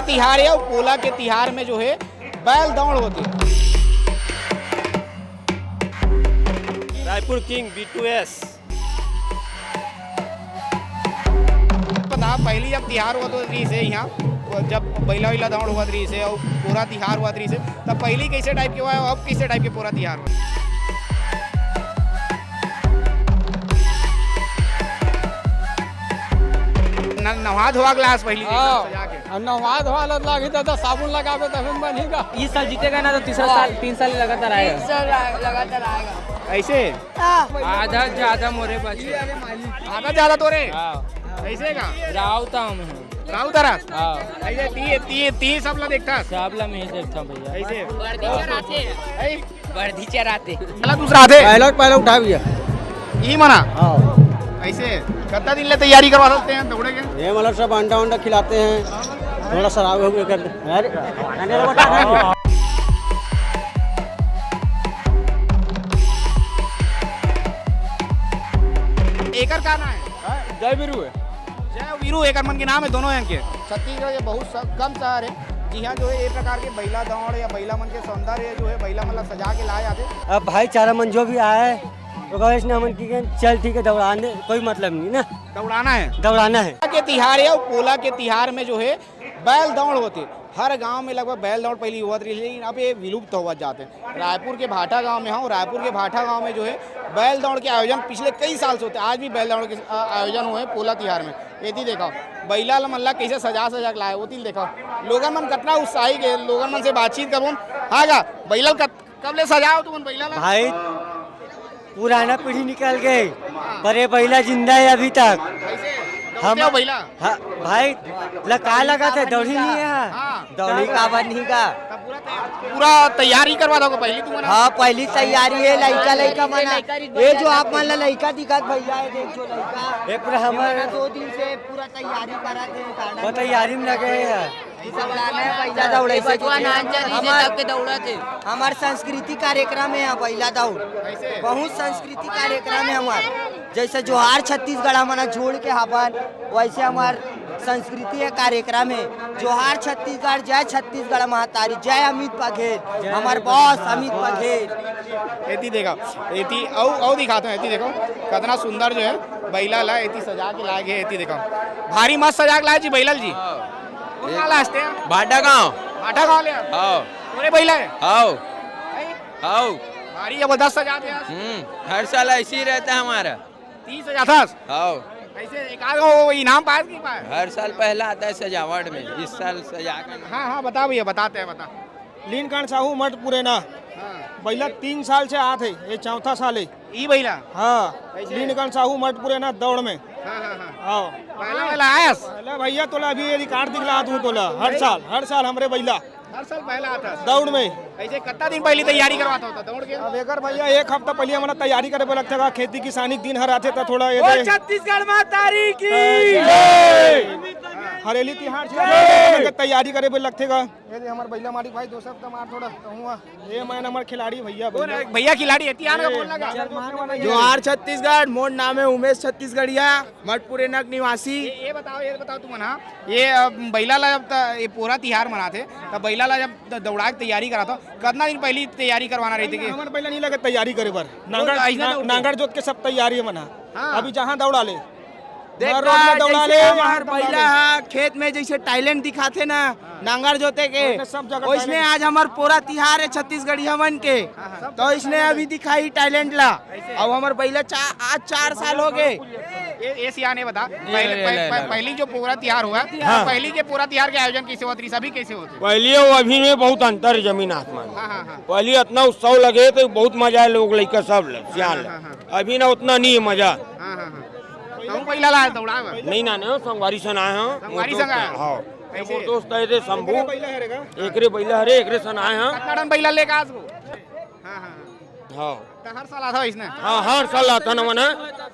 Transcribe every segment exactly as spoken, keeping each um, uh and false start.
तिहार हे अउ पोला के तिहार में जो हे बैल दौड़ होथे। Raipur king B two S. पता, पहिली जब तिहार होवत रहिस हे इहाँ, जब बइला वइला दौड़ होवत रहिस हे अउ पोरा तिहार होवत रहिस हे, तब पहिली कइसे टाइप के होवय अउ अब कइसे टाइप के पोरा तिहार होवय? न-, नहा धोआ के लाय हस पहिली हाँ। सजा के। अउ नहा धोआ ल लागही त, त साबुन लगाबे तभे न बनही गा। ये साल जीतेगा ना तो तीसरा साल, तीन साल लगातार आएगा। तीन साल ला-, लगातार आएगा। अइसे? हाँ। आधा ज्यादा मोरे बचे। आधा ज्यादा तोरे? हाँ। अइसे का? राउत हूँ मैं। राउत हरस? हाँ। अइसे ती, ती, ती सब ला देखथस? सब ला मैं ही देखता हूँ भैया। अइसे? वर्दी चढ़ाते हैं। हैं? वर्दी चढ़ाते। पहला दूसरा आथे? पहला, पहला उठा भैया। ई मना? हाँ। अइसे? कतना दिन ले तैयारी करवाथस तें दौड़े के? ये मतलब सब अंडा वंडा खिलाते हैं, थोड़ा शराब हो गया कर। अरे, एकर का नाम हे? हाँ, जय वीरू हे। जय वीरू, एकर मन के नाम हे, दोनों झन के। छत्तीसगढ़ के बहुत स-, कम शहर हे, जिहाँ जो हे, ए प्रकार के बइला दौड़ या बइला मन के सौंदर्य जो हे, बइला मन ला सजा के लाय जाथे। अब भाईचारा मन जो भी आए, ओकर वजह से हमन की कहें, "चल ठीक हे, दौड़ाने कोई मतलब नहीं ना।" दौड़ाना हे। दौड़ाना हे। के तिहार हे अउ पोला के तिहार में जो हे, बैल दौड़ होथे। हर गांव में लगभग बैल दौड़ पहिली होवत रहिस, लेकिन अब ये विलुप्त होवत जात हे। रायपुर के भाटा गांव में हूँ, रायपुर के भाटा गांव में जो हे बैल दौड़ के आयोजन पिछले कई साल से होथे, आज भी बैल दौड़ के, अ, आयोजन होवत हे पोला तिहार में। एती देखव, बइला ल मन ला कइसे सजा सजा के लाय, ओती ल देखव, लोगन मन कतना उत्साहित हे, लोगन मन से बातचीत करबोन। हाँ गा, बइला ल कत-, कब ले सजाय हव तुमन बइला ला? भाई, पुराना पीढ़ी निकल गे, पर ये बइला जिंदा हे अभी तक। कइसे? हम दौड़ते हो बइला? हाँ, भाई, ल का लगथे, दौड़ही नहीं हे। हाँ। दौड़ही काबर नहीं गा? तब पूरा तैयार, पूरा तैयारी करवाथव पहिली तुमन? हाँ, पहिली तैयारी हे, लइका, लइका मन। ये जो आप मन ला लइका दिखत भैया, ये देख जो लइका। ये पूरा हमर दो दिन से पूरा तैयारी करत हे, वो तैयारी में लगे हे। ये सब लाना हे, बइला दौड़े से बचवा नान चल रही से हमार, तब के दौड़त हे। हमार संस्कृति कार्यक्रम हे, बइला दौड़। कइसे? बहुत संस्कृति कार्यक्रम हे हमार। जइसे जोहार छत्तीसगढ़ हमन ह जोड़ के हावन, वइसे हमार संस्कृति हे कार्यक्रम हे। जोहार छत्तीसगढ़, जय छत्तीसगढ़ महतारी, जय अमित बघेल, हमार बॉस अमित बघेल। एती देखव, एती अउ, अउ दिखाथंव, एती देखव, कतना सुंदर जो हे बइला ला एती सजा के लाय गे हे, एती देखव, भारी मस्त सजा के लाय जी बइला ल जी। हाँ। कोन गाँव ले हस तें? भाटा गाँव। भाटा गाँव ले? हाँ। तोरे बइला हे? हाँ। हैं? हाँ। भारी जबरदस्त सजात हस। हम्म, हर साल ऐसे ही रहता है हमारा। तीस सजाथस? हाँ। अइसे एक आध गो इनाम पाए कि नहीं पाए? हर साल पहला आता है सजावट में, इस साल सजा कर। हाँ, हाँ, बता भैया, बताते हैं, बता। लीलकंठ साहू मठ पुरेना। हाँ। बइला तीन साल से आत हे, ये चौथा साल हे। ई बइला? हाँ, कइसे? लीलकंठ साहू मठ पुरेना दौड़ में। हाँ, हाँ, हाँ। हाँ। पहला वाला आयस? पहला भैया तोला अभी ये रिकॉर्ड दिखला दूँ तोला, हर साल, हर साल हमरे बइला। हर साल पहला आथस? दौड़ में। अइसे कतना दिन पहिली तैयारी करवात होता दौड़ के? अब एकर भैया एक हफ्ता पहिली हमन ला तैयारी करे बर लगथे गा, खेती किसानी के दिन हर आथे त थोड़ा ये बोल दे। छत्तीसगढ़ माता री की। जय। हरेली तिहार से हमन के तैयारी करे बर लगथे गा। ये दे हमर बइला मालिक भाई, दोस्त त मार थोड़ा कहूँगा। ये मैं नंबर खिलाड़ी भैया, कौन है? भैया। भैया खिलाड़ी है, तिहार का ये बोलना का? जोहार छत्तीसगढ़, मोर नाम है उमेश छत्तीसगढ़िया, मठपुरेना के निवासी। ये, ये बताओ, ये बताओ तुमन, हाँ, ये, अ, बइला ला जब त-, ये पोरा तिहार मनाथे, त बइला ला जब द-, दौड़ा के तैयारी कराथो, कतना दिन पहिली तैयारी करवाना रहिथे कि? हमर बइला नहीं लगे तैयारी करे बर, नांगर, अइसने ना, तो नांगर जोत के सब तैयारी है मना। हाँ। अभी जहाँ दौड़ा ले, देख ना रोड में दौड़ा जइसे ले, हमार यहाँ दौड़ा बइला ले। ह, खेत में जइसे talent दिखाथे ना, हाँ। नांगर जोते के, ओइसने सब जगह ओइसने talent। आज हमार पोरा तिहार है छत्तीसगढ़िया मन के, हाँ, हाँ। तो इसने अभी दिखाई talent ला। अउ हमर बइला चा-, आज चार साल हो गे। ये, ये सियान ये बता, ये, पहले, ये, पह-, ये, पह-, ये। पहिली जो पोरा तिहार होवय, हाँ। पहिली के पोरा तिहार के आयोजन कइसे होत रहिस, अभी कइसे होत हे? पहिली अउ अभी में बहुत अंतर हे जमीन आसमान। हाँ, हाँ, हाँ। पहिली अतना उत्सव लगे त बहुत मजा आय, लोग लइका सब ल, सियान ल। हाँ, हाँ, हाँ। अभी ना ओतना नहीं हे मजा। हाँ, हाँ, हाँ। तहूँ बइला लाय हस दौड़ाय बर? नहीं ना, नहीं, संगवारी सन आय हंव। संगवारी संग आय हस? हाँ। कइसे? मोर दोस्त हे रे शंभू। एकरे बइला हरे गा? एकरे बइला हरे, एकरे सन आय हंव। कतना ठन बइला लेके आय हस? हाँ, हाँ, हाँ। हाँ। त हर साल आथव अइसने? हाँ, हर साल आथन हमन ह।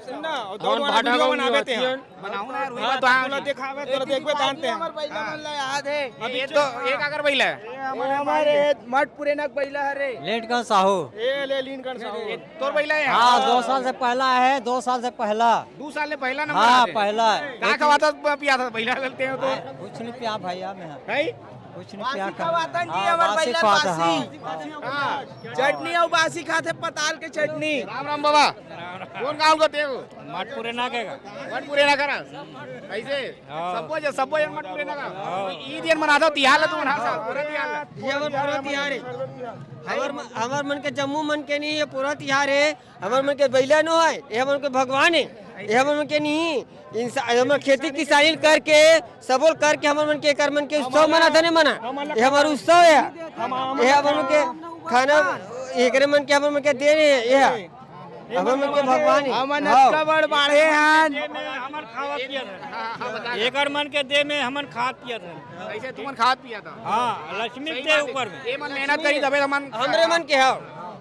सुन ना, और दौड़ हमन वाला भाटा वीडियो गाँव बनावे ते निवासी हैं। हन। बनाओ ना यार, वही हाँ, बात तो तोला आन देखा, दिया। दिखाते हैं, तोला देखबे जानते हैं। अभी हमर बैला हाँ। मन ला याद है। अभी ये तो एक अगर बैला है। ये हमारे मठ पुरेना के बैला हरे। लेंटकन साहू। ये ले लीन कर साहू। ये तोर बैला है? हाँ, दो साल से पहला है, दो साल से पहला। दो साल से पहला नंबर हाँ, आते हैं। पहला। का खवाता प-, पिया था बैला लगते हैं तो? हाँ, कुछ नहीं पिया भैया मैं। है? कुछ नहीं पिया बासी खवाता जी, हाँ, हमार बासी बैला खवाता, बासी। हाँ। हाँ। चटनी और बासी खाते, पताल के चटनी। राम राम बाबा। कौन गाँव का तेरे को? मठ पुरेना के का? मठ पुरेना करा। कैसे? हाँ। सबो जन, सबो जन मठ पुरेना का। हाँ। ईद जन मनाता, तिहार ला तो मना, पूरा तिहार ला। ये हमर पूरा तिहार है। हमर, हमर मन के जम्मो मन के नहीं, ये पूरा तिहार है। हमर मन के बैला नो है, ये हमर मन के भगवान है। ये हमर मन के नहीं, इंसा-, हमर खेती किसानी करके, सबोल करके हमर मन के, एकर मन के उत्सव मना था नहीं मना। ये हमर उत्सव है। ये हमर मन के खाना, एकरे मन के हमर मन के देन है, ये है। हमर मन के भगवान है। हमन हाँ। अतका बड़ बाढ़े हन। हमन खावत पियत हन। हाँ, हाँ, बता। एकर मन के देह में हमन खात पियत हन। ऐसे तुमन खात पियत हन। हाँ, लक्ष्मी सही के बात है। ऊपर में। ये मन मेहनत करी तबे हमन हमरे मन के हव।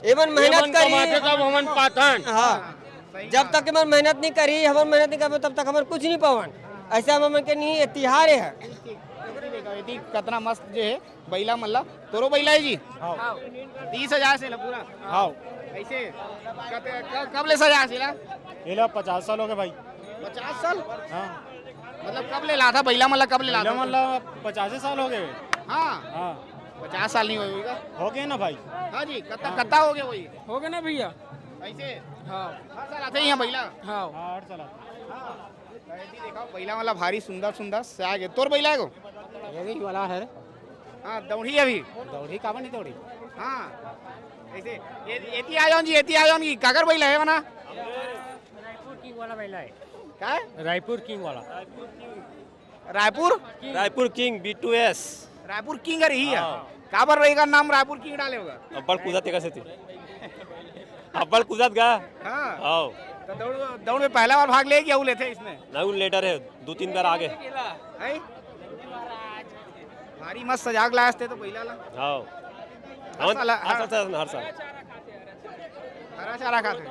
ये मन ये मेहनत मन करी। कमाथे तब हमन पाथन। हाँ। सही जब बात। तक हमन मेहनत नहीं करी, हमन मेहनत नहीं करबो, तब तक हमन कुछ नहीं पावन। ऐसे हमर मन के नहीं, ये तिहार है। यदि कतना मस्त जे है, बैला मन ला, तोरो बैला है जी? हाँ। तीस हजार से ला पूरा? हाँ। ऐसे? कत-, क-, कब ले सजा से ला? ये ला पचास साल हो गए भाई। पचास साल? हाँ। मतलब कब ले ला था बैला मन ला, कब ले ला बैला था? मन ला पचासे साल हो गए। हाँ। हाँ। पचास साल नहीं होएगा? हो गए ना भाई। हाँ जी, कत्ता, हाँ। कत्ता हो गया वही? हो गया ना भैया? ऐसे? हाँ। हर साल आते ही हैं बैला? हाँ। हाँ, हर साल आते हैं। हाँ। तो ये भी देखो, बैला वाला भारी सुंदर, सुंदर से आ गए। तोर बैला है को? ये भी वाला है। हाँ, दौड़ी अभी। दौड़ी काबर नहीं दौड़ी? हाँ। ऐसे, ये, एती आ जाओ जी, एती आ जाओ जी। काकर बैला है वना? रायपुर किंग वाला बैला है। का है? रायपुर किंग वाला। Raipur? Raipur king B two S। Raipur king रही है। हाँ। काबर रहेगा नाम रायपुर किंग डाले होगा? अब्बड़ कूदत तेकर सेती। अब्बड़ कूदत गा। हाँ। हाँ। तो दौड़, दौड़ में पहला बार भाग ले कि अउ लेथे इसमें? नहीं, वो later है, दो तीन बार आगे। हैं? भारी मस्त सजाग लाए हस ते तो बैला ला। हाँ। हर साल, हर हर साल, हर साल। हरा चारा खाते।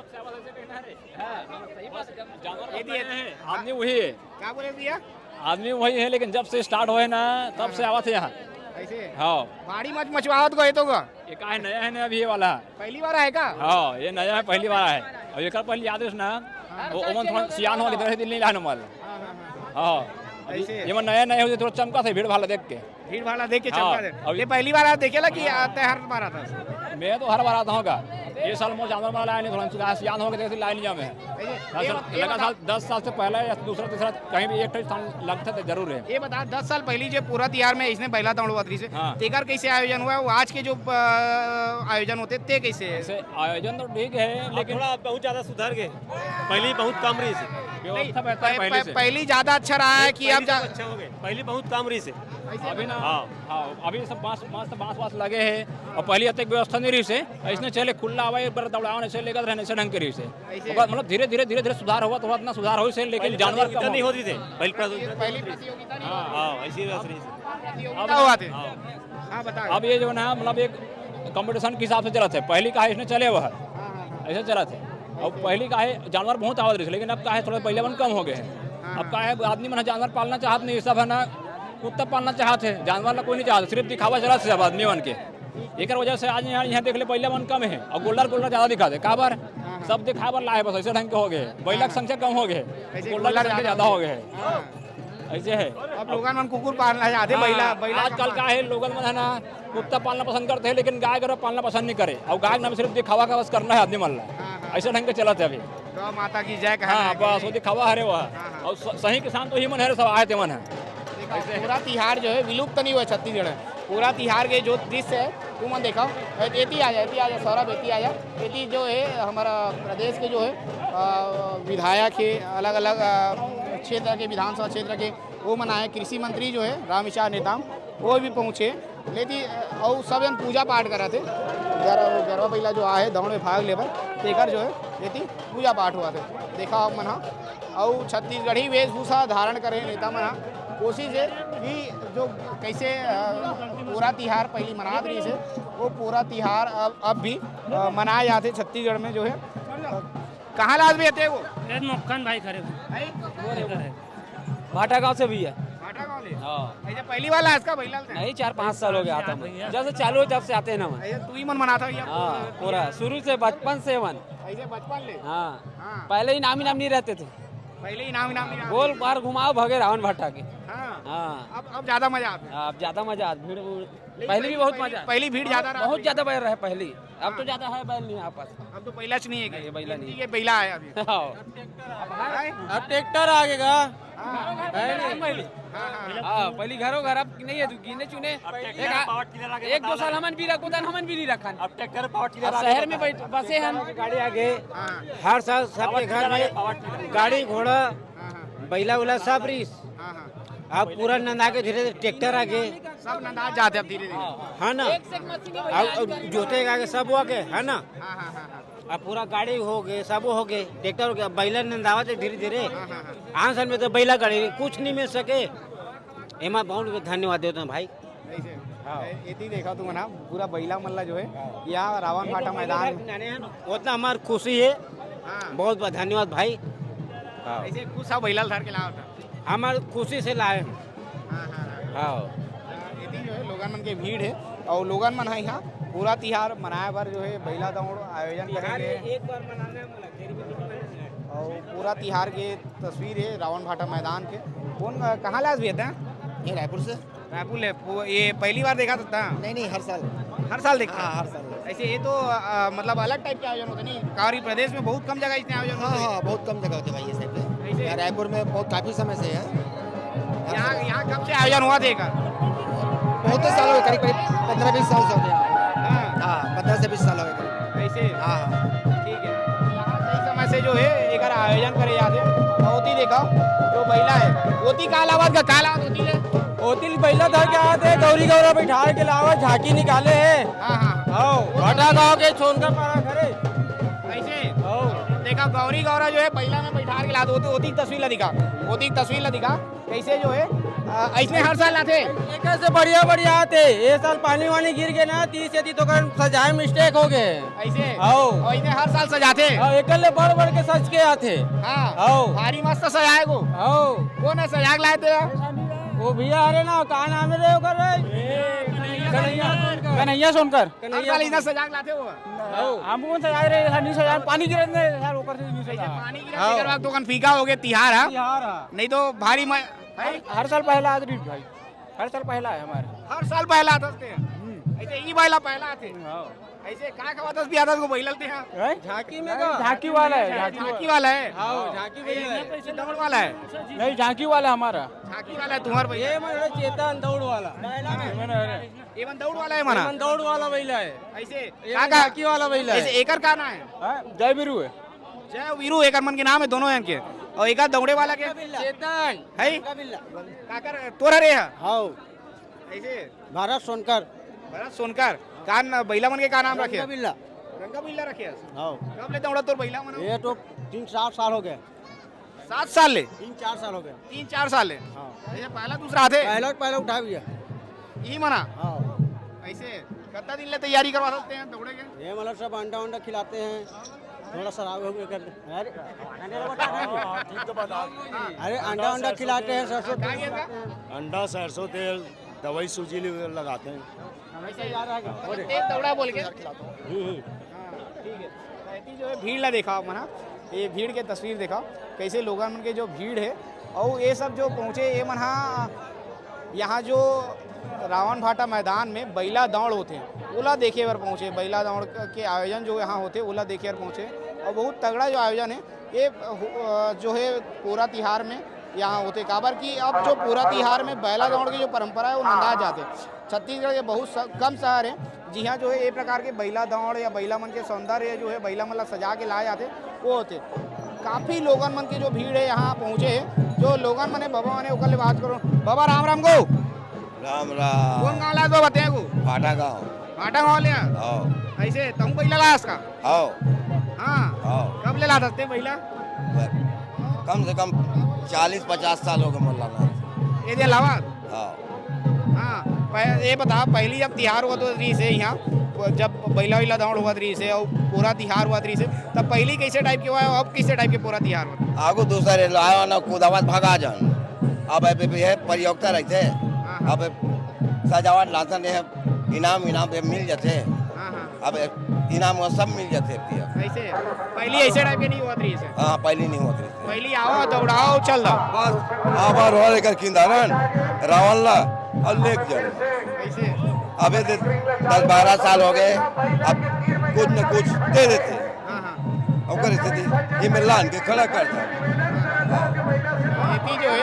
जानवर ये भी है। आदमी वही है। क्या बोले भैया? आदमी वही है, लेकिन जब से start हुए ना, तब से हाँ। आवत है यहाँ। ऐसे? हाँ। भारी मच मचवावत गए तो का? ये का है, नया है ना अभी ये वाला। पहली बार आए का? हाँ, ये नया है, पहली बार आए। और एकर पहले याद है ना, हाँ। वो ओमन थोड़ा सियान हो गए, दिल नहीं लाने वाला। हाँ, हाँ, हाँ। हाँ। अभी ऐसे? ये मन नया नया हो, थोड़ा चमका था भीड़ भाड़ देख के। भीड़ भाड़ देख के हाँ, चमका दे। अभी ये पहली बार आप देखेला कि हाँ। आते हर बार आता है? मैं तो हर बार आता हूँ का। ये साल मोर जानवर वाला आया नहीं, थोड़ा सा सियान हो गए, देख के लाइन जामे है। ऐसे? हाँ, ये सर, बत-, ये लगा बता- साल, दस साल से पहले या दूसरा, तीसरा कहीं भी एक ठो स्थान लगता तो जरूर है। ये बता, दस साल पहली जो पूरा तिहार में इसने बैला दौड़वा रही से, हाँ। तेकर कैसे आयोजन हुआ? वो आज के जो, अ, आयोजन होते, ते कैसे है? ऐसे आयोजन तो ठीक है, अब लेकिन थोड़ा बहुत ज्यादा सुधर गए। पहली बहुत कम रही से। व्यवस्था नहीं, बेहतर है पह-, पहले पह-, से। पहली ज्यादा अच्छा रहा है कि पहली अब जा- सब अच्छा हो गए, पहली बहुत कम रही से। ऐसे अभी ना, हाँ। हाँ, अभी सब बांस, मस्त बांस वांस लगे हैं और पहली अतेक व्यवस्था नहीं रही से, ऐसने चले खुला हवा, एक बार दौड़ावन ऐसे लेकर रहने से ढंग के रही से। ऐसे। ओकर मतलब धीरे, धीरे, धीरे, धीरे सुधार होगा, थोड़ा इतना सुधार हो से, लेकिन पहली जानवर प्रतियोगिता कम नहीं हो। होती थी, पहली प्रतियोगिता पहली प्रतियोगिता नहीं हाँ। होती। हाँ, ऐसी रह रही से। प्रतियोगिता अब हुआ थे। हाँ। हाँ, बता। अब ये जो ना, मतलब, एक competition के हिसाब से चलत है, पहली का है इसने चले हुआ है, हाँ, हाँ, हाँ। ऐसे चलत है। और पहली का है जानवर बहुत आवत रही, लेकिन अब का है थोड़ा पहले मन कम हो गए हैं। हाँ, अब का हाँ। है आदमी मन जानवर पालना चाहत नहीं, सब है ना कुत्ता पालना चाहत है, जानवर ला कोई नहीं चाहत, सिर्फ दिखावा चलत है सब आदमी मन के। एकर वजह से आज यहाँ, यहाँ देख ले, पहले मन कम है और गोल्डर, गोल्डर ज्यादा दिखाते। काबर? हाँ, हाँ। सब दिखाए बर लाए, बस ऐसे ढंग के हो गए, बैला हाँ। की संख्या कम हो गए, ऐसे गोल्डर की गोल्डर संख्या ज्यादा ज्यादा हो हो गए। गए। हाँ। ऐसे है। अब लोगन मन कुकुर पालना चाहते, हाँ, बैला, बैला आजकल कम का है, लोगन मन है ना, कुत्ता पालना पसंद करते हैं, लेकिन गाय गरु पालना पसंद नहीं करे। और गाय के नाम सिर्फ दिखावा का बस करना है आदमी मन ला। हाँ, हाँ। ऐसे ढंग के चलत है अभी। गौ माता की जय कहना हाँ, है बस, कहीं। वो दिखावा हरे वह। हाँ, हाँ। और स-, सही किसान तो ही मन है, सब आए ते मन है। देखा, ऐसे है। पूरा तिहार जो है, विलुप्त नहीं हुआ छत्तीसगढ़ में। पूरा तिहार के जो दृश्य है, तुमन देखा, एती आ जा, एती आ जा, सौरभ, एती आ जा। एती जो है, हमारा प्रदेश के जो है, अ, विधायक है, अलग-अलग, अ, क्षेत्र के, विधानसभा क्षेत्र के, वो मन आए, कृषि मंत्री जो है रामविचार नेताम, वो भी पहुँचे। लेकिन, अ, अउ सब जन पूजा पाठ करत हे, गर-, गरवा बइला जो आहे दौड़ में भाग लेबर, तेकर जो है एती पूजा पाठ होवत हे। देखा आप मन हा, अउ छत्तीसगढ़ी वेशभूषा धारण करे नेता मन हा, कोशिश हे कि जो कैसे, अ, पूरा तिहार पहली मनात रहिस हे, वो पूरा तिहार अब, अब भी, अ, मनाए जाथे छत्तीसगढ़ में जो है, अ, कहाँ लात भी आते वो? ये मक्खन भाई खड़े हैं। भाई? वो रे, वो रे। भाटा गांव से भी है। भाटा गांव ले? हाँ। ऐसे पहली बार लात का भैया लाते हैं? नहीं, चार पाँच साल हो गया आता मैं। भैया। जब से चालू हो, जब से आते हैं ना मन। ऐसे तू ही मन मनाता भैया? हाँ, पूरा शुरू से, बचपन से मन। ऐसे बचपन ले? हाँ। हाँ। पहले इनाम, इनाम नहीं रहते थे। पहले इनाम, इनाम नहीं रहते। गोल बार घुमाओ, भगे रावण भाटा के। हाँ। हाँ। अब, अब ज्यादा मजा आता है। हाँ, अब ज्यादा मजा आता, भीड़, भीड़। लेकिन पहले भी बहुत पहली, मजा। पहली भीड़ ज्यादा रहा बहुत था। ज्यादा बैल रहे पहली। अब तो हाँ। ज्यादा है बैल नहीं है पास। अब तो बैला च नहीं है नहीं, क्या? बैला नहीं। ये बैला है अभी। हाँ। अब ट्रैक्टर आ गया। हाँ। है नहीं? हाँ, हाँ। हाँ, पहली घरों घर अब नहीं है, तू गिने चुने। अब एक ट्रैक्टर आ-, पावर टिलर आ गया, एक दो साल हमन भी रखो, तन हमन भी नहीं रखन। अब ट्रैक्टर पावर टिलर अब आ गया, शहर में बता। बैठ, बसे हम। गाड़ी आ गए। हाँ। हर साल सबके घर में पावर टिलर आ गया, पावर टिलर। गाड़ी घोड़ा, हाँ, हाँ। बैला उला सब रिस। हाँ, हाँ। अब पूरा नंदा के धीरे धीरे ट्रैक्टर आ गए। सब नंदा जाते अब धीरे धीरे। हाँ ना। अब, अब जोते का के सब हो गए, है ना? हाँ, हाँ, हाँ, हाँ। अब पूरा गाड़ी हो गए, सब हो गए, ट्रैक्टर हो गया, अब बैला नंदावत है धीरे धीरे। हाँ, हाँ, हाँ। आन साल में तो बैला गाड़ी कुछ नहीं मिल सके। एमा बहुत धन्यवाद देता हूँ भाई। ऐसे? हाँ। ए-, एती देखा तुमन हा, पूरा बैला मन ला जो है, हाँ। यहाँ रावण भाटा मैदान में। उतना हमार खुशी है। हाँ। बहुत बहुत धन्यवाद भाई। हाँ। ऐसे खुश हा बैला ल धर के लावत हा? हमार खुशी से लाए हैं। हाँ, हाँ, हाँ। हाँ। एती जो है लोगन मन के भीड़ है और लोगन मन है यहाँ पूरा तिहार मनाए बर जो है बैला दौड़ आयोजन करेंगे। एक बार मनाना है मोला, फिर भी नहीं मनाना है। और पूरा तिहार के तस्वीर है रावण भाटा मैदान के। कौन, अ, कहाँ ले आज भी था? ये रायपुर से। रायपुर ले, वो, ये पहली बार देखा था? नहीं, नहीं, हर साल। हर साल देखता हाँ, है? हर साल। ऐसे ये तो, अ, मतलब अलग टाइप के आयोजन होते नहीं, कारी प्रदेश में बहुत कम जगह इतने आयोजन हाँ, होते हैं। हाँ, बहुत कम जगह होते भाई ये साइड पे। ऐसे? यहाँ रायपुर में बहुत काफी समय से है। हर यहाँ, साल। यहाँ कब से आयोजन हुआ था एक? बहुत साल हो गए, करीब, करीब पन्द्रह बीस साल से हो गया। हाँ। हाँ, पन्द्रह से बीस साल हो गए करीब। ऐसे? हाँ, हाँ। ठीक है। यहाँ कई समय से जो है, एकर आयोजन करे जाथे। अउ ओती देखा, जो बैला है, ओती का लावत का, का लावत ओती ले? ओती ले बैला धर के आते, गौरी गौरा बैठार के लावत, झांकी निकाले है। हाँ, हाँ। आओ, भाटा गांव के छोनका पारा घरे। ऐसे? आओ। देखा, गौरी गौरा जो है, बैला में बैठार के लावत, ओती, ओती की तस्वीर ला दिखा, ओती की तस्वीर ला दिखा। कैसे जो है, अ, ऐसने हर साल आथे? एकर से बढ़िया बढ़िया आथे। ये साल पानी वानी गिर के ना, तीस एती तो कर सजाए मिस्टेक हो गए। ऐसे? आओ। और ऐसने हर साल सजाथे? हाँ, एकर ले बढ़ बढ़ के सज के आथे। हाँ। आओ। भारी मस्त सजाए गो। आओ। कौन है सजा के लाए थे? वो भैया, अरे ना, का नाम है रे ओकर रे? कन्हैया। कन्हैया सोनकर। हर साल इधर सजा के लाते हो? हाँ। हम कौन सजा रहे हैं? नहीं सजा, पानी गिरत नहीं यार, ओकर से नहीं सजा। ऐसे पानी गिरत हाँ। तेकर बाद तो कन फीका हो गया तिहार, हाँ? तिहार, हाँ। नहीं तो भारी म-, हर, हर साल पहला आदमी भाई, हर साल पहला है हमारे। हर साल पहला आदत थे। हम्म। ऐसे ई बैला पहला थे। हाँ। ऐसे का खवात हस भी आदत को बैलल थे, हाँ? हैं? झांकी में का? झांकी वाला है, झांकी झांकी वाला। वाला है? हाँ, झांकी बैला है। ये दौड़ वाला है? नहीं, झांकी वाला हमारा। झांकी वाला है तुम्हारा भैया? ये मन चेतन दौड़ वाला। ये मन दौड़ वाला है मना? ये मन दौड़ वाला बैला है। ऐसे ये का, का? झांकी वाला बैला ऐसे है। एकर का नाम है? हाँ, जय वीरू है। जय वीरू एकर मन के नाम है दोनों जन के। और एकर दौड़े वाला के? चेतन। है? काकर तोर हरे है? हाँ। ऐसे? भरत सोनकर। भरत सोनकर। का न-, बैला मन के का नाम रखे? रंगा बिल्ला। रंगा बिल्ला रखे है? हाँ। कब ले दौड़ा तोर बैला मन? ये तो तीन चार साल हो गए। सात साल ले? तीन चार साल हो गए। तीन चार साल ले? हाँ। ये पहला दूसरा आथे? पहला, पहला उठा भी है। ई मना? हाँ। ऐसे कितना दिन ले तैयारी करवा सकते हैं दौड़े के? ये मतलब सब अंडा वंडा खिलाते हैं, थोड़ा शराब हो गया कर। अरे, अरे अंडा वंडा खिलाते हैं सरसों तेल। अंडा, सरसों तेल, दवाई सूजी लगाते हैं। हमेशा याद रहेगा। तेज दौड़ा बोल के। हम्म, हम्म। हाँ, ठीक है। तो ऐसी जो है भीड़ ला देखा आप मना, ये भीड़ के तस्वीर देखा, कैसे लोगन मन के जो भीड़ है और ये सब जो पहुँचे, ये मन हा यहाँ जो रावण भाटा मैदान में बैला दौड़ होते, ओला देखे बर पहुँचे, बैला दौड़ के आयोजन जो यहाँ होते, ओला देखे बर पहुँचे और बहुत तगड़ा जो आयोजन है ये हु-, अ, जो है पूरा तिहार में यहाँ होते, काबर कि अब जो पूरा तिहार में बैला दौड़ के जो परंपरा है वो नंदा जाते। छत्तीसगढ़ के बहुत स-, कम शहर है जिहाँ जो है ये प्रकार के बैला दौड़ या बैला मन के सौंदर्य जो है बैला मन ला सजा के लाए जाते वो होते। काफी लोगन मन के जो भीड़ है यहाँ पहुँचे है, जो लोगन मन है बाबा मन है ओकर ले बात करो। बाबा राम राम गो। राम राम। कौन गाँव लात हो बताए गो? भाटा गाँव। भाटा गाँव ले आ? हाँ। ऐसे तहूँ बैला लास का? हाँ। हाँ। हाँ। कब ले लात हस ते बैला? ब-, कम से कम चालीस पचास साल हो गए मोला लात। ये दे अलावा? हाँ। हाँ। पह-, ये बता, पहली जब तिहार हुआ तो रही से यहाँ, जब बइला वइला दौड़ होवत रहिस हे अउ पोरा तिहार होवत रहिस हे, त पहिली कइसे टाइप के होवय अउ अब कइसे टाइप के पोरा तिहार होवत? आगू दूसर हे, लावा ना कुदावत भगा जन। अब ए, ए, ए प्रतियोगिता रहिथे। हाँ, हाँ। अब सजावट लासन हे, इनाम, इनाम ए मिल जथे। हाँ, हाँ। अब इनाम वो सब मिल जथे अब। अइसे? पहिली अइसे टाइप के नइ होवत रहिस हे? हाँ, पहिली नइ होवत रहिस। पहिली आवा, दौड़ावा, चल दा। बस, आवा रोल एकर किंदारन, रावण ला, अउ लेके जाओ। अइसे? अबे दे, दस बारह साल हो गए, अब कुछ न कुछ दे देथे। हाँ, हाँ। ओकर स्थिति, ये में लान के खड़ा कर दे। एती जो हे,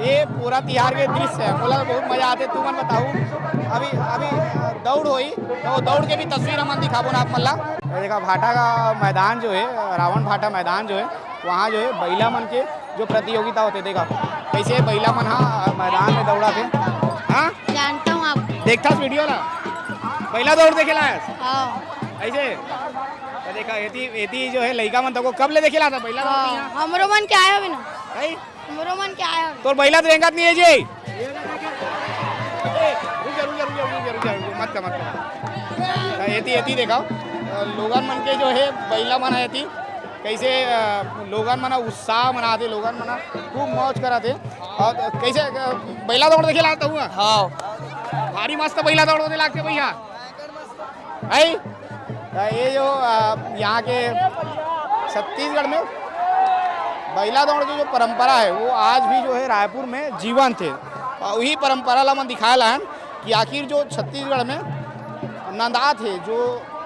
ये पूरा तिहार के दृश्य हे, मोला बहुत मजा आथे। तुमन बताओ, अभी, अभी दौड़ होई, त दौड़ के भी तस्वीर हमन दिखाबो ना आप मन ला। ये देखा, भाटा का मैदान जो हे, रावण भाटा मैदान जो हे, वहाँ जो हे, बइला मन के जो प्रतियोगिता होथे, देखा, कइसे बइला मन हा मैदान में दौड़त हे। हाँ? जानता हूँ आपको। देखथस वीडियो ला? बइला दौड़ देखे ला आयस? हाँ। अइसे? त देखा, एती, एती जो हे, लइका मन तको कब ले देखे ला आथस बइला दौड़ हाँ, यहाँ? हमरो मन के आय हवे ना। भाई? हमरो मन के आय हवे। तोर बइला तो रेंगत नइ हे जी। रुक जा, रुक जा, रुक जा, रुक जा, रुक जा, रुक जा, मत कर, मत कर। त एती, एती देखा, अ, लोगन मन के जो हे, बइला मन हे एती, कइसे, अ, लोगन मन ह उत्साह मनाथे, लोगन मन ह खूब मौज करत हे। अउ कइसे, अ, बइला दौड़ देखे ला आथस? हाँ। भारी मस्त बइला दौड़ होथे लागथे भइया। है? त ये जो, अ, यहाँ के छत्तीसगढ़ में बइला दौड़ की जो परंपरा है, वो आज भी जो है रायपुर में जीवंत है। अउ वही परंपरा ला मन दिखाए ला हन कि आखिर जो छत्तीसगढ़ में नंदात हे, जो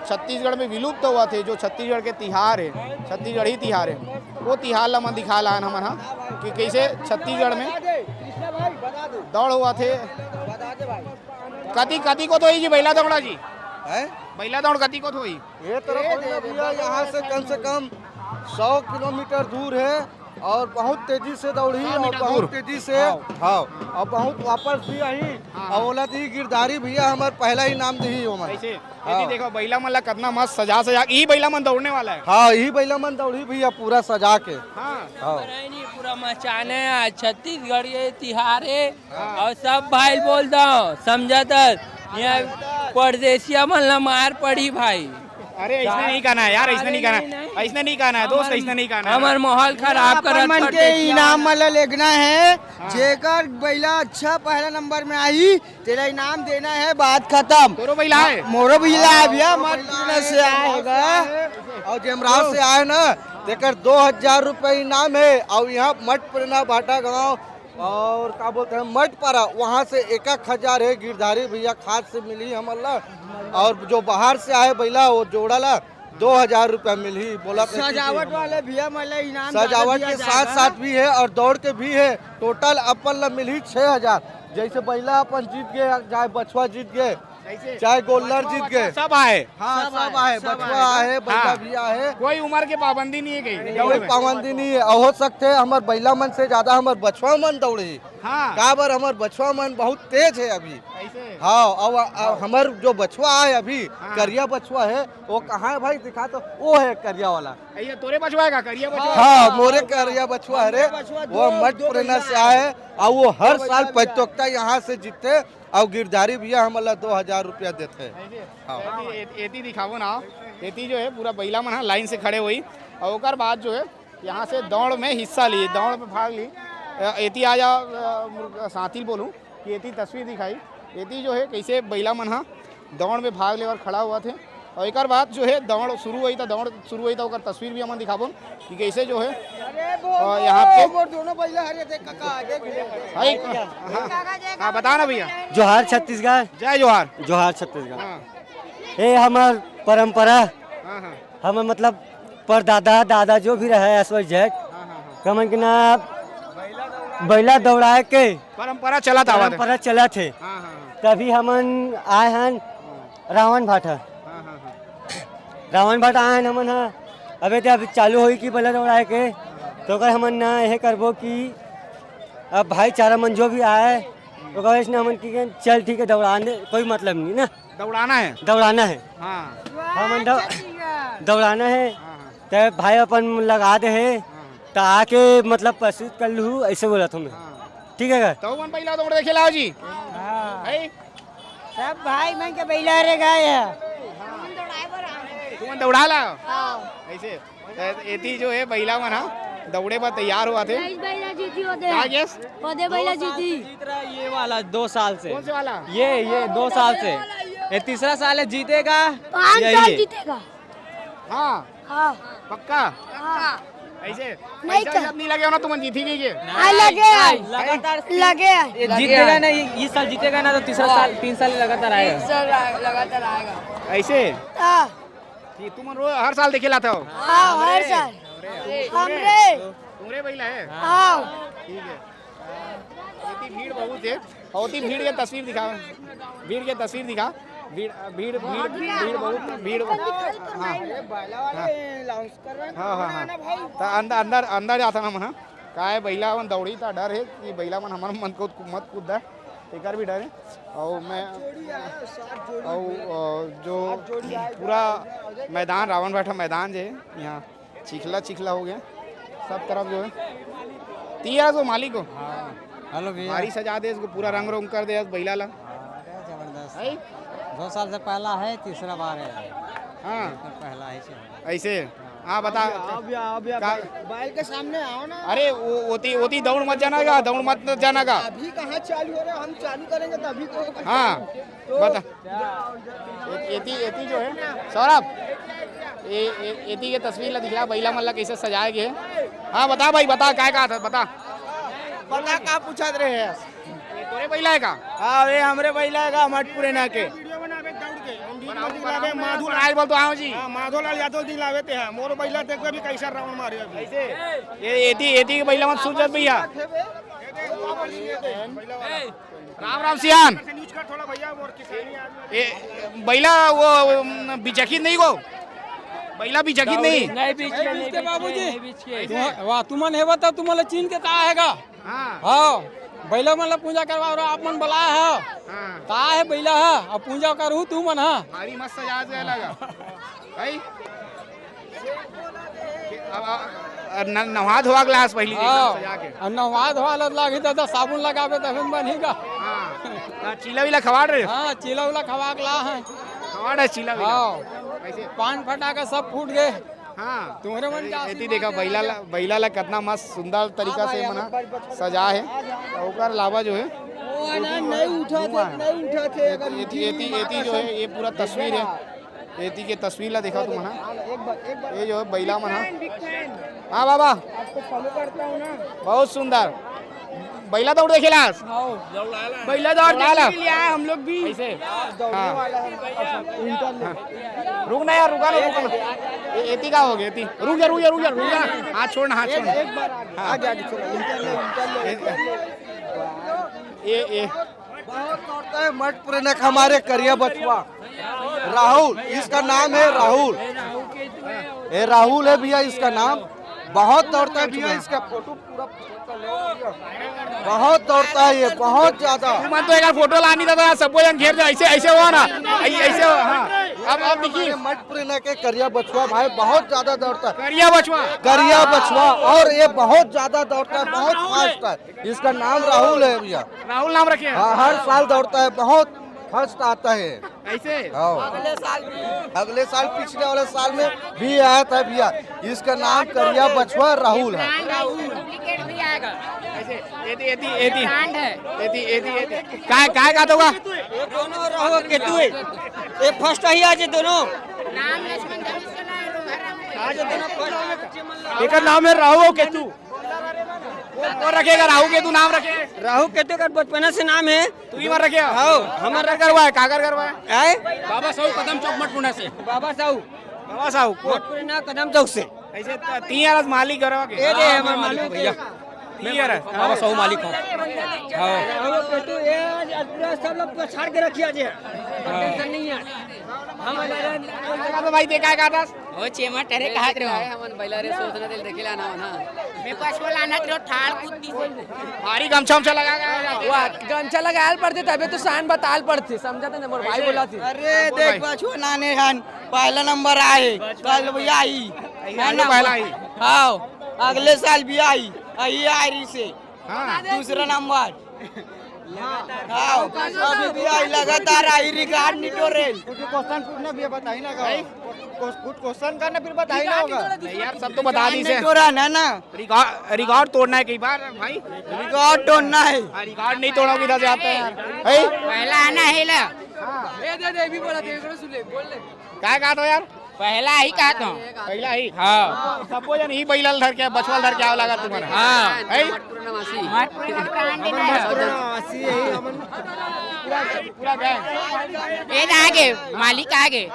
छत्तीसगढ़ में विलुप्त होवत हे, जो छत्तीसगढ़ के तिहार हे, छत्तीसगढ़ी तिहार हे, वो तिहार ला मन दिखाए ला हन हमन ह कि कइसे छत्तीसगढ़ में दौड़ होवत हे। कति, कति कोत होही जी बइला दौड़ा जी? हैं? बइला दौड़ कति कोत होही? ये तरफ होई ना भैया, यहाँ से कम से कम सौ किलोमीटर दूर है और बहुत तेजी से दौड़ी सौ और मीटर बहुत दूर। तेजी से, हाँ। हाँ, और बहुत वापस भी आई। हाँ, और हाँ। बोला थी गिरधारी भैया हमार पहला इनाम दी ओमन। कैसे? हाँ। ये देखो, बइला मन ला कितना मस्त सजा सजा, ई बइला मन दौड़ने वाला है। हाँ, यही बइला मन दौड़ी भैया पूरा सजा के। हाँ। हाँ। नहीं, नहीं, पूरा मचाने आज छत्तीसगढ़ के तिहार है। हाँ। और सब भाई बोल दो, समझा तस, यहाँ परदेसिया मन ला मार पड़ी भाई। अरे, ऐसने नहीं कहना है यार, ऐसने नहीं कहना है, ऐसने नहीं कहना है दोस्त, ऐसने नहीं कहना है। हमार माहौल खराब अपन करत मन के परदेसिया इनाम मन। वाला लेगना है, हाँ। जेकर बइला अच्छा पहला नंबर में आही, तेला इनाम देना है, बात खत्म। तोरो बइला है? मोरो बइला है भैया, मत पूछना से आएगा। और जेमराव से आए ना, तेकर दो हजार रुपये इनाम है। और यहाँ मठ प्रेरणा भाटा गांव और का बोलते हैं, मठ पारा, वहाँ से एक एक हजार है, गिरधारी भैया खाद से मिली हमन ला। और जो बाहर से आए बइला, वो जोड़ा ला दो हजार रुपया मिलही। बोला तो सजावट वाले भैया मन ला इनाम ज्यादा सजावट दिया के साथ जाएगा। साथ भी है और दौड़ के भी है। टोटल अपन ला मिलही छः हजार। जैसे बइला अपन जीत गए, चाहे बछवा जीत गए, कैसे? चाहे गोल्लर बछवा, जीत गए। बछवा सब आए। हाँ, सब सब आए, आए, सब बछवा आए। आए, बइला हाँ। भी आए। कोई उम्र के पाबंदी नहीं है कहीं, कोई दौड़ में। पाबंदी नहीं है। और हो सकते है हमार बइला मन से ज्यादा हमार बछवा मन दौड़े। हाँ। काबर हमार बछवा मन बहुत तेज है अभी। ऐसे? हाँ, और, और हाँ। हमार जो बछवा है अभी, हाँ। करिया बछवा है, वो कहाँ है भाई? दिखा तो, वो है करिया वाला। ये तोरे बछवा है का, करिया बछवा? हाँ, मोरे करिया बछवा है रे। बछवा वो दो, मठ दो पुराना बइला से है। आए, और वो हर दो साल बइला भी है। प्रतियोगिता यहाँ से जीतते, और गिरधारी भैया हमन ला दो हजार रुपया देते। ऐसे? हाँ। एती, एती, एती दिखाबो ना, एती जो है पूरा बइला मन ह लाइन से खड़े होई, और ओकर बाद जो है यहाँ से दौड़ में हिस्सा ली, दौड़ में भाग ली। अ, एती आ जा, अ, मुर्गा साथी बोलूँ कि एती तस्वीर दिखाई, एती जो है कैसे बइला मन ह दौड़ में भाग लेवर खड़ा होवत हे, और एकर बाद जो है दौड़ शुरू होई, त दौड़ शुरू होई, त ओकर तस्वीर भी हमन दिखाबोन कि कैसे जो है, अ, यहाँ पे मोर दोनों बइला हरे देख काका, देख। भाई, हाँ, हाँ, बता ना भैया। जोहार छत्तीसगढ़। जय जोहार। जोहार छत्तीसगढ़। हाँ। ये हमार परंपरा, हाँ, हाँ। हमार मतलब परदादा, दादा जो भी रहे, S Y Z, हाँ, हाँ, हाँ। कमन के ना बइला दौड़ाए के परंपरा चलत आवत है। परंपरा चलत है। हाँ, हाँ, हाँ। तभी हमन आए हन हाँ। रावण भाटा। हाँ, हाँ, हाँ। रावण भाटा आए हन हमन ह। अबे ते अभी चालू होई कि बइला दौड़ाए के, तो ओकर हमन ना यह करबो कि अब भाईचारा मन जो भी आए, ओकर वजह से हमन की चल ठीक है, दौड़ाने कोई मतलब नहीं ना। दौड़ाना है। दौड़ाना है। हाँ। हमन दौ-, दौड़ाना है। हाँ, हाँ। ते भाई अपन लगा दे है, हाँ। त आके मतलब प्रस्तुत कर लू, ऐसे बोला था मैं। हाँ। ठीक है का? तो मन पहला दौड़ देखे लाओ जी। हाँ। है? सब भाई मन के बइला रे गाय है। तुमन दौड़ा ला? हाँ। ऐसे, त एती जो है, बइला मन ह दौड़े बर तैयार होवत हे। नहीं, बइला जीती होते का हैं। गेस? होते बइला जीती। जीत रहा है ये वाला दो साल से। कौन से वाला? ये, ये दो साल से। ये तीसरा साल है, जीतेगा। पाँच यही साल है। जीतेगा। हाँ। हाँ। पक्का? हाँ। ऐसे नहीं पैसा कर। वैसा नहीं लगे हो ना, तुमन जीती नहीं के? हाँ, लगे हैं। लगातार लगे हैं। ये जीतेगा ना, ये, इस साल जीतेगा ना, तो तीसरा साल, तीन साल लगातार आएगा। तीन साल लगातार आएगा। ऐसे? हाँ। ये तुमन रोज हर साल देखे लात हो? हाँ, हर साल। हमरे। तुमरे बइला है? हाँ। ठीक है। अ, एती भीड़ बहुत है। अउ ओती भीड़ के तस्वीर दिखा, भीड़ के तस्वीर दिखा। भीड़, भीड़, भीड़, भीड़ बहुत, भीड़। हाँ। हाँ। हाँ, हाँ, हाँ। त अंदर, अंदर, अंदर जाथन हमन ह। का है, बइला मन दौड़ी त डर है कि बइला मन हमर मन को मत कूद दे, एकर भी डर है। अउ मैं, अउ, अ, जो पूरा मैदान, रावण भाटा मैदान जे है, यहाँ चिखला चिखला हो गया सब तरफ जो है। तिया जो मालिक हो, हाँ। हेलो भैया। भारी सजा दे इसको, पूरा रंग रोंग कर दे इस बैला ला। अरे जबरदस्त। है? दो साल से पहला है, तीसरा बार है। हाँ। इसमें पहला ही से होगा। ऐसे? हाँ, बता। अभी, अभी, अभी का बैल के सामने आओ ना। अरे, वो, ओती, ओती दौड़ मत जाना का, दौड़ मत जाना का। अभी कहाँ चालू हो रहा है, हम चालू करेंगे तभी तो। हाँ, तो बता। ए-, एती, एती जो है, सौरभ, ए-, ए-, एती के तस्वीर ला दिखला, बैला मन ला कैसे सजाए गए। हाँ, बता भाई, बता, काय कहा था, बता। बता, का पूछत रहे हैं? ये तोरे बैला है का? हाँ, ये हमरे बैला है का, मटपुरेना के। माधो लाल यादव जी। हाँ, माधो लाल यादव जी लावे ते हैं। मोर बैला देखबे भी कैसा राउंड मारे अभी। कैसे? ये एती, एती के बैला मत सूझत भैया। राम राम सियान। ए, बैला वो, उम, बिचकित नहीं को? बैला बिचकित नहीं? नहीं बिचके, नहीं बिचके, बाबूजी। नहीं बिचके। तुम, वाह, तुमन हे बता, तुमन ला चीन के का आएगा? हाँ। हाँ, बैला मन ला पूजा करवा रहा, आप मन बलाए हो। हाँ। का है बैला हा? अब पूजा करू तू मन हा। भारी मस्त सजा के लगा। भाई, अब, अब, अब न-, नहा धोआ ग्लास पहली एकदम हाँ। सजा के। अब नहा धोआ लग लागी तो, तो साबुन लगावे तभी में बनेगा। हाँ। हाँ, चीला वीला खवाड़ रहे? हाँ, चीला वीला खवा के ला है। खवाड़ है चीला वीला। हाँ। कैसे? पान फटाका सब फूट गए। हाँ। तुम्हरे मन का एती आशीर्वाद देखा, है बैला राजा। ला, बैला ला कितना मस्त सुंदर तरीका से मना सजा है। और ओकर अलावा जो है, वो है ना, नहीं उठा थे, हाँ। नहीं उठा थे, अगर एती, एती, एती जो है, ये पूरा तस्वीर है। एती के तस्वीर ला देखा तुम ना। ये जो है बैला मन, हाँ। हाँ बाबा। आपको फॉलो करता हूँ ना। बहुत सुंदर। बैला दौड़ देखेला आज? बैला दौड़ दौड़ाला? देखने के लिए आए हम लोग भी। कैसे? दौड़ने हाँ। वाला है। अच्छा, इंटर ले। हाँ। रुक ना यार, रुका ना, रुका ना। ए-, एती का हो गया, एती। रुक जा, रुक जा, रुक जा, रुक जा। हाथ छोड़ ना, हाथ छोड़ ना। एक बार आगे, हाँ। आगे, आगे, चलो, इंटर ले, इंटर ले, ए-, इंटर ले। ए-, ए-, बहुत दौड़ता है मटपुरेना का हमारे करिया बछवा राहुल, इसका नाम है राहुल। ये राहुल है भैया इसका नाम। बहुत दौड़ता है भैया, इसका फोटो पूरा बहुत दौड़ता है ये, बहुत ज्यादा। तुमन तो एक फोटो लानी था, सब कोई घेर दे, ऐसे, ऐसे हुआ ना, ऐ-, ऐसे हुआ, हाँ। अब, अब देखिए। मटपुरेना के करिया बछवा भाई बहुत ज्यादा दौड़ता है। करिया बछवा। करिया बछवा, और ये बहुत ज्यादा दौड़ता है, बहुत फास्ट है। इसका नाम राहुल है भैया। राहुल नाम रखे हैं? हाँ, हर साल दौड़ता है, बहुत फर्स्ट आता है। ऐसे? हाँ। अगले साल भी। अगले साल, पिछले वाले साल में भी आया था भैया। इसका नाम करिया बछवा राहुल है। डुप्लीकेट भी आएगा। ऐसे, एती, एती, एती। ब्रांड है। एती, एती, एती। काय, काय का तो होगा? ये दोनों राहु केतु है। ये फर्स्ट ही आज ये दोनों। राम लक्ष्मण धनुष चला है, रो हर राम। आज ये दोनों फर्स्ट। एकर नाम है राहु और केतु। कौन, कौन रखेगा? राहु केतु नाम रखे? राहु केतु का बचपना से नाम है। तू ही मार रखे? हाँ, हमारा काकर करवा है, काकर करवा है? आए? बाबा साहू कदम चौक मटपुरेना से। बाबा साहू। बाबा साहू, को- मटपुरेना कदम चौक से। ऐसे त-, तीन यार मालिक करवा के। ये दे, हाँ, हमारे मालिक भैया। तीन यार है। बाबा साहू मालिक हो। हाँ। राहु केतु, ये आज पूरा सब लोग को छाड़ के रखिया जे। हाँ। टेंशन नहीं है। हम अगर भाई देखा का था? ओ चेमा टरे कहात रहो। हमन बैला रे सोचना दिल देखे लाना हो ना। मैं पशु लाना तेरे ठाड़ कुत्ती से। भारी गमछा उमछा लगा के आया। वाह, गमछा लगायल पड़ते तबे तो शान बताल पड़ते, समझा था ना, मोर भाई बोला थी। अरे हाँ, बोल देख भाई। पशु नाने हन, पहला नंबर आए, कल भी आई। आई, है आई ना? पहला आई। हाँ, अगले साल भी आई, आई आई रही से। हाँ। दूसरा नंबर। हाँ, अभी भी आई, लगातार आई, रिकॉर्ड नहीं तोड़ रहे। कुछ क्वेश्चन पूछना भी है, बताइए ना, भाई। कुछ क्वेश्चन करना, फिर बताइए ना होगा। नहीं यार, सब तो बता दी से। तो रहा ना ना। रिकॉर्ड रिकॉर्ड तोड़ना है कई बार भाई। रिकॉर्ड तोड़ना है। हाँ, रिकॉर्ड नहीं तोड़ोगे, इधर से आता है यार। है? पहला आना है ला। ये दे दे, भी बोला दे, सुन ले, बोल ले। काय कहा था यार? पहला ही कहा था। पहला ही। हाँ। सबो जन ही बैला ल धर के, बछवा ल धर के आव लगा तुम्हारा। हाँ। है? मटपुरना वासी। मटपुरना वासी यही हमन। पूरा गैंग। ये आगे, मालिक आगे।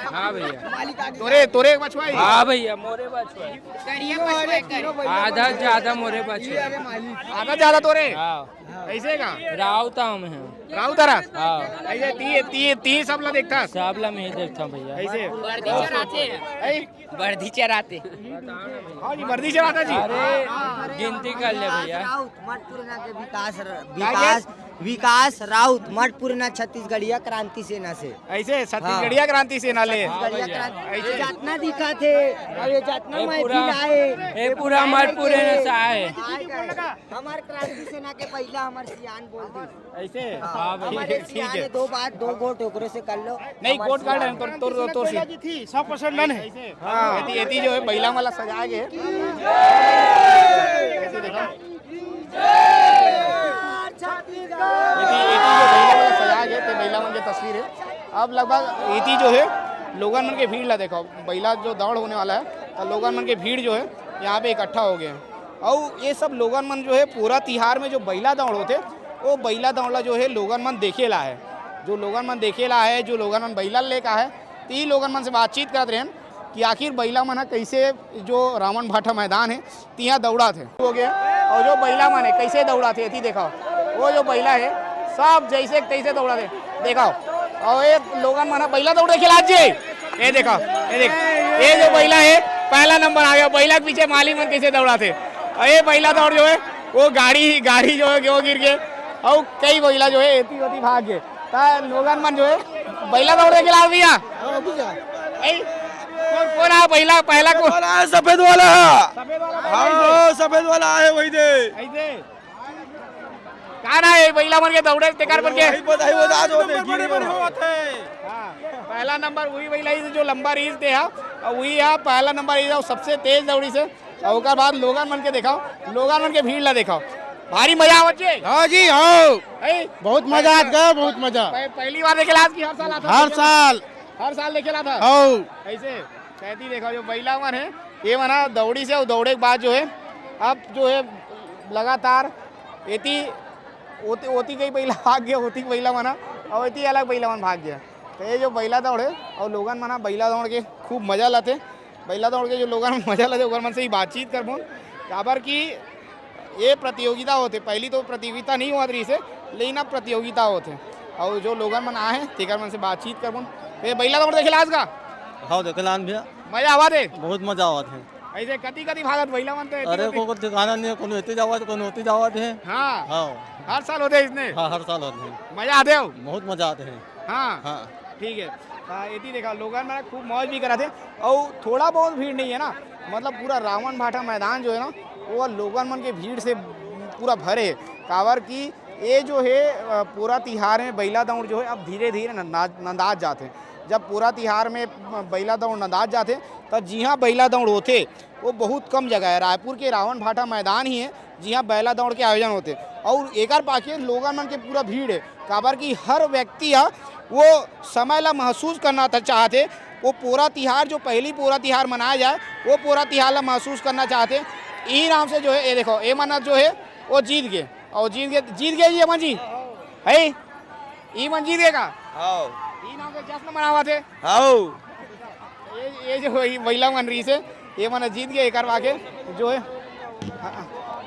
हाँ भैया। तोरे तोरे एक बछवा ही। हाँ भैया, मोरे बछवा। आधा ज्यादा मोरे बछवा। आधा ज्यादा तोरे। हाँ। ऐसे का? राउत हम हैं। राउत हरा। हाँ। ऐसे ती ती ती सब ला देखता। सब ला मैं ही देखता भैया। ऐसे। बर्दी चराते हैं। ऐ? बर्दी चराते। हाँ जी, बर्दी चराता जी। अरे, गिनती कर ले भैया। राउत मटपुरना के विकास र-, क्या विकास विकास राउत मटपुरना छत्तीसगढ़िया क्रांति सेना से। ऐसे छत्तीसगढ़िया हाँ। क्रांति सेना ले। छत्तीसगढ़िया हाँ, क्रांति। ऐसे। ये जितना दिखा थे, और ये जितना ये महफिल पूरा, आए, ये पूरा मटपुरना से आए। आए गए। हमार क्रांति सेना के पहला हमार सियान बोल दी। ऐसे? हाँ, हाँ, भैया, हमारे ठीक सियान है। है, दो बात, दो गोट ओकरे से कर लो। नहीं, हमारे गोट काट रहे हैं, तोर, तोर, तोर से। जी थी, सौ परसेंट डन है। ऐसे? हाँ। एती, एती जो है, बैला वाला सजा के। ऐसे देखो। एती, एती जो बैला वाला सजा के, ते बैला मन के तस्वीर है। अब लगभग एती जो है, लोगन मन के भीड़ ला देखो, बैला जो दौड़ होने वाला है, तो लोगन मन के भीड़ जो है, यहाँ पे इकट्ठा हो गए हैं। अउ ये सब लोगन मन जो है, पूरा तिहार में जो बैला दौड़ होथे, वो बैला दौड़ ला जो है, लोगन मन देखे ला है। जो लोगन मन देखे ला है, जो लोगन मन बैला लेके आहे, तो ई लोगन मन से बातचीत करत रहन कि आखिर बैला मन ह कैसे जो रावण भाटा मैदान है, तिहा दौड़ात हे। हो गया। और जो बैला मन है, कैसे दौड़ात हे, एती देखो। वो जो बैला है, सब जैसे के तैसे दौड़ात हे। देखो। और एक लोगन मन ह बैला दौड़ देखे ला जी। ये देखो, ये देख। ये जो बैला है, पहला नंबर आ गया। बैला के पीछे माली मन कैसे दौड़ात हे। और ये बैला दौड़ जो है, वो गाड़ी, गाड़ी जो है, वो गिर गए। और कई बैला जो है, एती ओती भाग गए। त लोगन मन जो है, बैला दौड़ देखे ला भैया। हाँ, अभी जा। ए, कौन, कौन आ बैला, पहला कौन? वाला है, सफेद वाला। सफेद वाला बैला हाँ, ऐसे। सफेद वाला है, वही दे। ऐसे। का ना है, बैला मन के दौड़े, तेकर मन के? वही बताई, वो दाद होते, बड़े, बड़े होते। हाँ, पहला नंबर वही बैला ही जो लंबा रेस दे हा, और वही हा, पहला नंबर ये सबसे तेज दौड़ी से। और ओकर बाद लोगन मन के देखाओ, लोगन मन के भीड़ ला देखाओ, भारी मजा आवत जे। हाँ जी, हाँ। है? बहुत मजा आत गा, बहुत मजा। पह-, पहली बार देखे ला आज की हर साल आता हर देखे ला? साल। हर साल देखे ला था? हाँ। ऐसे, कहती देखो, जो बैला मन है, ये मन हा दौड़ी से, और दौड़े के बाद जो है, अब जो है, लगातार एती, ओती, ओती कई बैला भाग गया, ओती बैला मन हा, और एती अलग बैला मन भाग गया। तो ये जो बैला दौड़ है, और लोगन मन हा बैला दौड़ के खूब मजा लाते। बैला दौड़ के जो लोगन मन मजा लेथे, ओकर मन से ही बातचीत करबो, काबर कि ये प्रतियोगिता होथे, पहली तो प्रतियोगिता नहीं होत रहिस हे, लेकिन अब प्रतियोगिता होथे, और जो लोगन मन आए हैं, तेकर मन से बातचीत करबो। ये बैला दौड़ देखे ला आज का? हाँ, देखे ला भैया। मजा आवत हे? बहुत मजा आवत हे। ऐसे कति कति भागत बैला मन तो एती अरे, ओती। कोई ठिकाना नहीं है, कोनो एती जावत, कोनो ओती जावत है। हाँ। हाँ। हर साल होथे इसने? हाँ, हर साल होथे। मजा आथे हो? बहुत मजा आथे। हाँ। हाँ। ठीक है। त एती देखा, लोगन मन खूब मौज भी करत हे, अउ थोड़ा बहुत भीड़ नहीं है ना, मतलब पूरा रावण भाटा मैदान जो है ना, वो लोगन मन के भीड़ से पूरा भरे हे, काबर कि ये जो है, अ, पूरा तिहार में बैला दौड़ जो है, अब धीरे-धीरे नंदा-, नंदात जात हे। जब पूरा तिहार में बैला दौड़ नंदात जात हे, त जिहाँ बैला दौड़ होथे, वो बहुत कम जगह है। रायपुर के रावण भाटा मैदान ही है, जिहाँ बैला दौड़ के आयोजन होथे। और एकर पाछे लोगन मन के पूरा भीड़ है, काबर कि हर व्यक्ति ह वो समय ला महसूस करना त-, चाहथे। वो पोरा तिहार, जो पहली पोरा तिहार मनाया जाए, वो पोरा तिहार ला महसूस करना चाहथे। यही नाम से जो है, ये देखो, ये मन जो है, वो जीत गए। और जीत गए, जीत गए जी, अमन जी, है? ई मन जीत गए का? हाँ। ई नाम से जश्न मनावत हे। हाँ। ये, ये जो ई बैला मन रहिस हे, ये मन जीत गए, एकर बाके जो है,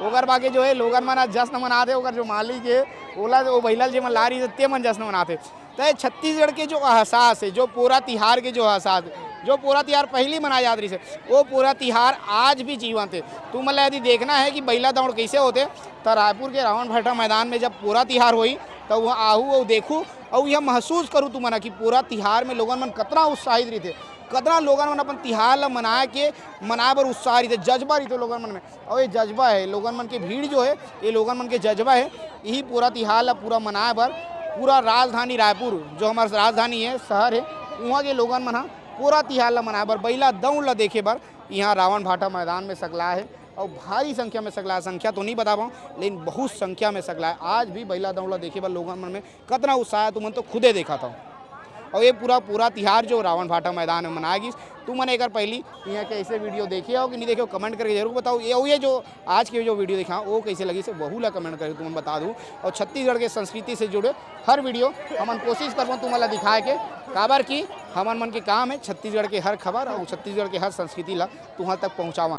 ओकर बाके जो है, लोगन मन आज जश्न मनात हे, ओकर जो मालिक हे, ओला, वो बैला ल जे मन ला रहिस हे, ते मन जश्न मनात हे। त छत्तीसगढ़ के जो एहसास हे, जो पोरा तिहार के जो एहसास हे, जो पोरा तिहार पहली मनाए जात रहिस हे, वो पोरा तिहार आज भी जीवंत हे। तुमन ला यदि देखना है कि बैला दौड़ कैसे होथे, त रायपुर के रावण भाटा मैदान में जब पोरा तिहार होही, त वहाँ आहू अउ देखू, अउ यह महसूस करू तुमन ह कि पोरा तिहार में लोगन मन कतना उत्साहित रहिथे, कतना लोगन मन अपन तिहार ल मनाए के, मनाए बर उत्साह रहिथे, जज्बा रहिथे लोगन मन में। अउ ये जज्बा है, लोगन मन के भीड़ जो है, ये लोगन मन के जज्बा है। यही पोरा तिहार ल पूरा मनाए बर पूरा राजधानी रायपुर, जो हमार राजधानी है, शहर है, उहाँ के लोगन मन ह पोरा तिहार ल मनाए बर, बइला दंव ल देखे बर इहाँ रावण भाटा मैदान में सकलाए हे अउ भारी संख्या में सकलाए। संख्या तो नइ बता पाऊँ, लेकिन बहुत संख्या में सकलाए। आज भी बइला दंव ल देखे बर लोगन मन में कतना उत्साह हे, तुमन तो खुदे देखत हव। अउ ये पूरा, पूरा तिहार जो रावण भाटा मैदान में मनाए गिस, तुमन एकर पहिली इहाँ के ऐसे video देखे हो कि नइ देखे हो, comment करके जरूर बताओ। ये, ये जो आज के जो video देखा, वो कैसे लगिस, वहू ला comment करके तुमन बता दू। अउ छत्तीसगढ़ के संस्कृति से जुड़े हर video हमन कोशिश करबो तुमन ला दिखाए के, काबर कि हमन मन के काम हे छत्तीसगढ़ के हर खबर अउ छत्तीसगढ़ के हर संस्कृति ला तुहर तक पहुँचावा।